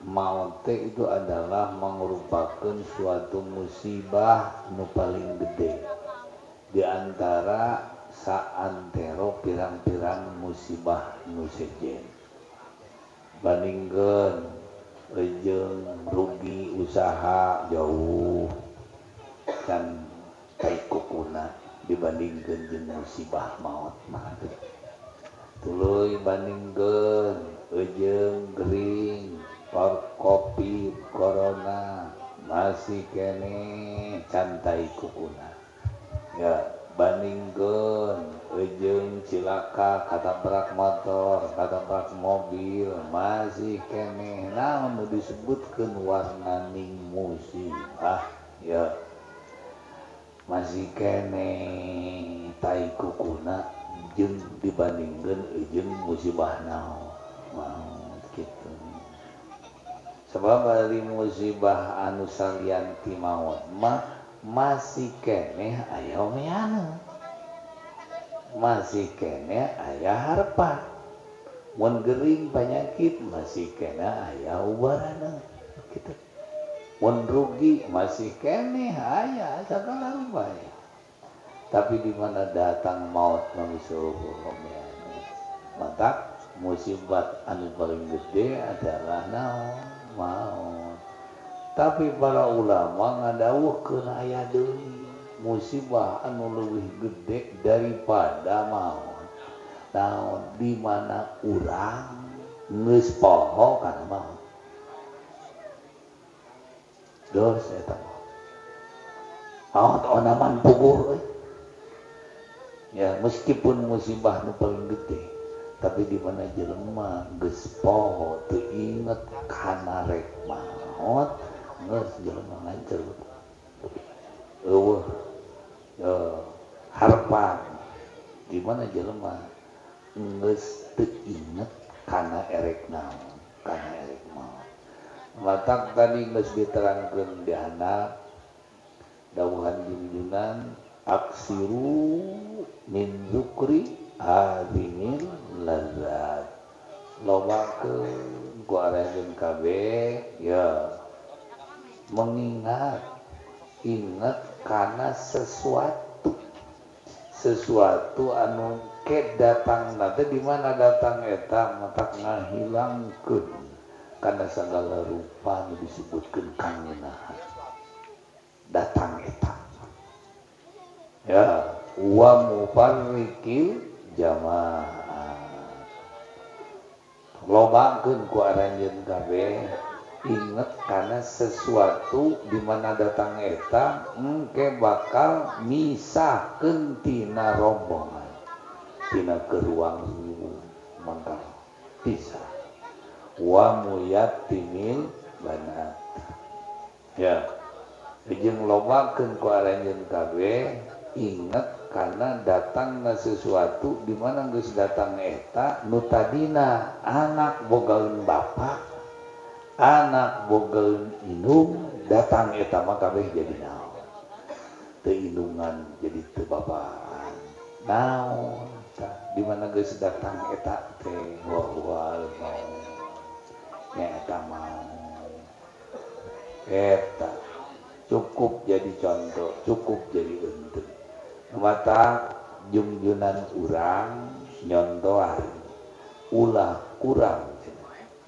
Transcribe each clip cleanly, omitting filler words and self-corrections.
Maut itu adalah merupakan suatu musibah nu paling gede di antara saantero pirang-pirang musibah nu sejen. Bandingkeun jeung rugi usaha jauh can tai kukuna dibandingkeun jeung musibah maut mah. Tuluy bandingkeun jeung gering Covid corona masih kene cantai kukuna ya bandingkeun jeung cilaka katabrak motor katabrak mobil masih kene naon nu disebutkeun warnaning musibah ya masih kene tai kukuna jeung dibandingkeun jeung musibah naon maut kitu. Sebab ari musibah anu salian ti maut mah masih keneh aya omeana. Masih keneh aya harepan. Mun gering penyakit masih keneh aya ubarana kitu. Mun rugi masih keneh aya sagala rupa. Tapi di mana datang maut mah geus omeana. Matak musibat anu paling gede adalah naon? Maut. Tapi para ulama ngadawuhkeun aya deui musibah anu leuwih gede daripada maut. Naon di mana urang geus poho kana maut. Dos eta. Maut onaman puguh euy. Ya meskipun musibah nu paling gede, tapi di mana jelema geus poho teu inget kana rek maot geus jelema ngancur eueuh harepan di mana jelema geus teu inget kana erek naon kana erek maot. Matak tadi geus diterangkeun di handap dawuhan junjunan aksiru min dzukri hadinil lazat lobakeun ku aranjeun kabeh ya mengingat ingat kana sesuatu sesuatu anu ke datang teh di mana datang eta matak ngahilangkeun kana sagala rupa nu disebutkeun kangenahan datang eta ya wa mufarriqil jamaah lobakeun ku aranjeun kabeh inget kana sesuatu di mana datang eta engke bakal misahkeun tina rombongan tina keruang mangkal pisah wa muyatimil banat ya jeung lobakeun ku aranjeun kabeh inget karena datangna sesuatu di mana geus datang eta nu tadina anak bogaeun bapak anak bogaeun indung datang eta mah kabeh jadi naon teu indungan jadi teu bapaan naon tah di mana geus datang eta teh wa huwal maut nya eta mah eta cukup jadi contoh cukup jadi untuk mata jungjunan urang nyontohan ulah kurang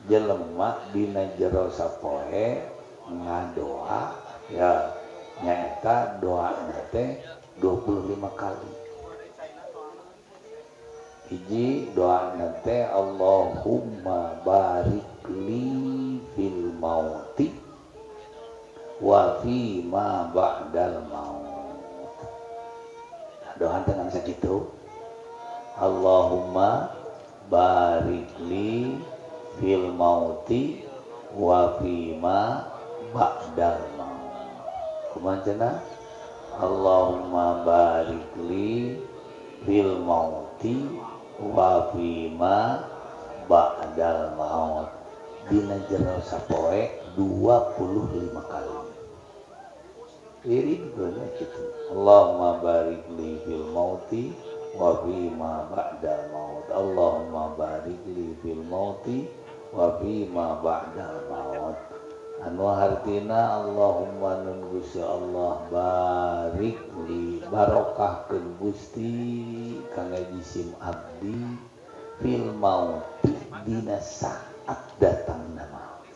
jelema dina jero sapoe ngadoa ya nyaeta doa teh 25 kali hiji doa teh Allahumma barik li fil mauti wa fi ma ba'dal maut. Doa teh ngan sakitu Allahumma barik li fil mauti wa fi ma ba'dal maut. Kumaha cenah? Allahumma barik li fil mauti wa fi ma ba'dal maut. Dina jero sapoe 25 kali. Irid geuna kitu. Allahumma barik li fil mauti wa fi ma ba'dal maut. Allahumma barik li fil mauti wa fi ma ba'dal maut. Anu hartina Allahumma nun Gusti Allah barik li barokahkeun Gusti kana jisim abdi fil mauti dina saat datangna maut.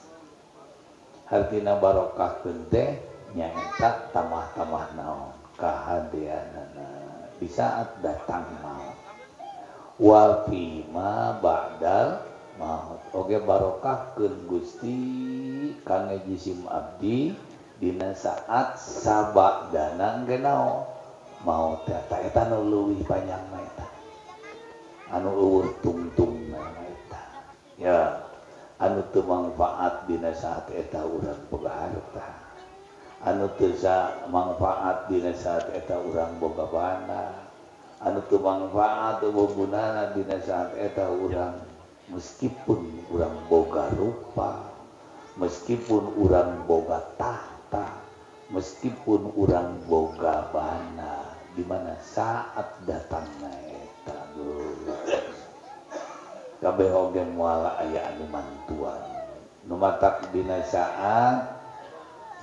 Hartina barokahkeun teh nyaeta tamah-tamah naon kahadeanana di saat datang maut. Wa fi ma ba'dal maut oge barokahkeun Gusti kana jisim abdi dina saat sabadana geunao maut eta eta nu leuwih panjang mah eta anu eueuh tungtungna eta ya anu teu mangfaat dina saat eta urang boga harta anu teu mangfaat dina saat eta urang boga bana anu teu mangfaat eueuh gunana dina saat eta urang meskipun urang boga rupa, meskipun urang boga tahta, meskipun urang boga bana, di mana saat datangna eta kabeh oge moal aya anu mantuan. Nu matak dina saat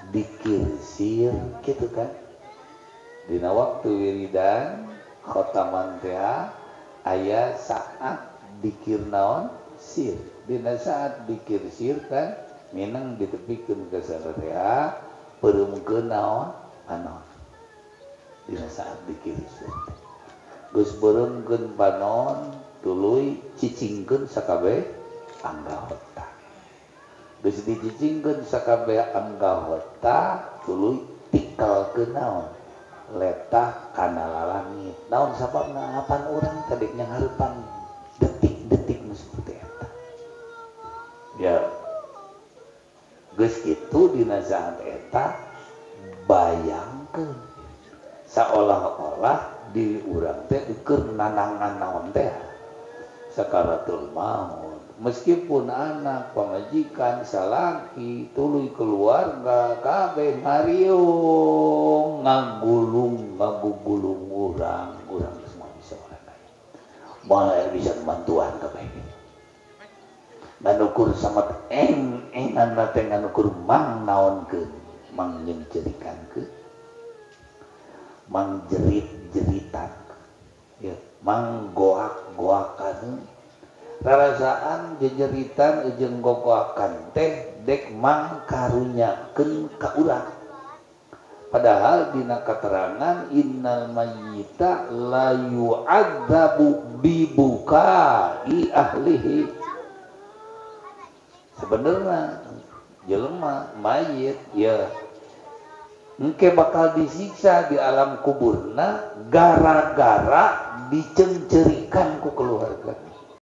dikirsir kitu kan. Dina waktu wiridan khotaman teh aya saat dikir naon sir dina saat dikir sir kan minang ditepikeun ka sararea peureumkeun naon panon dina saat dikir sir geus beureumkeun panon tuluy cicingkeun sakabeh anggota geus dicicingkeun sakabeh anggota tuluy tikelkeun naon letah kana lalangit naon sababna apan urang tadi nyanghareupan detik-detik nu seperti eta. Ya. Geus kitu dina saat eta bayangkeun saolah-olah diri urang teh keur nanangan naon teh sakaratul maut. Meskipun anak, pamajikan, salaki, tuluy keluarga kabeh ngariung ngagulung ngagugulung urang, urang semua bisa orang kaya. Moal bisa bantuan kabeh. Nganukur samet eng engan teh nganukur mang naonkeun, mang nyengcerikankeun, mang jerit-jeritan, ya, mang goak-goakan. Rarasaan jejeritan jeung gogoakan teh dek mang karunyakeun ka urang. Padahal dina keterangan innal mayyita la yu'adzabu bibukai ahlihi. Sebenarnya jelema mayit ya engke bakal disiksa di alam kuburna gara-gara dicengcerikan ku keluarga.